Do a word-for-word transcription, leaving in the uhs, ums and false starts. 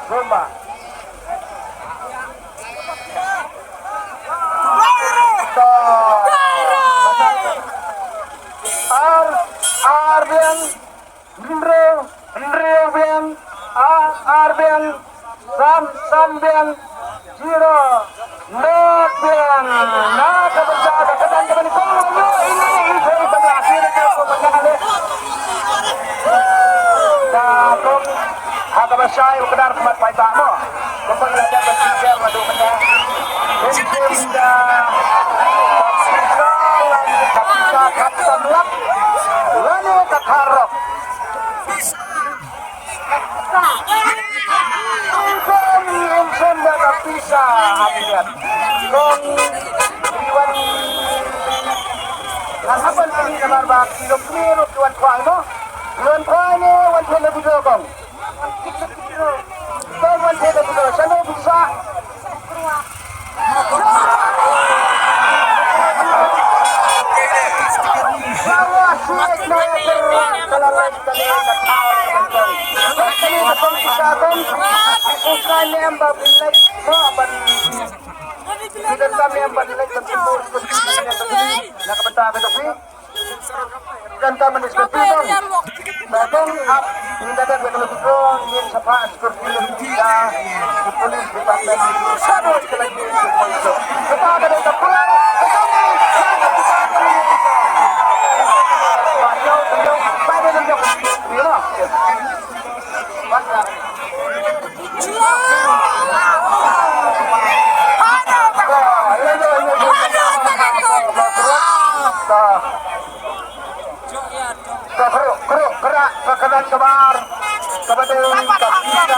Zumba. Ar, ar biang, hynriew, hynriew biang, ar, ar biang, san, san biang, zero. Nod biang na ka bynta ka kyrdan kaba nyngkong. Ïa ini i thei ba la sir ka ko ba ka le. Da kong ha kaba shai u kdar khmat paidbah mo. Kumba la dep ban shisha ma du mynta. Kum da ka pisa, ka pisa ka samlak lane ka kharok. Kong Insen da ka pisa amiat. Kong Iwan. Ngan hap ban kylli namar ba ki lok kmie ruh ki wan khwai mo. Ki wan khwai ne wan thep na video kong. Kong wan thep na video. Shano pisa. Kan ta manis ka pi tong. Ba tong ap ni da da ba ka lu tong yin sa pa skur pi lu da. Police department. Sa do ka la ni. Ka ta ka da ka pula. Ba yo ba yo ba da da. Ni la. Ba ka. Ka kru, kru, kra, ka kyrdan kaba ar, kaba dei ka pisa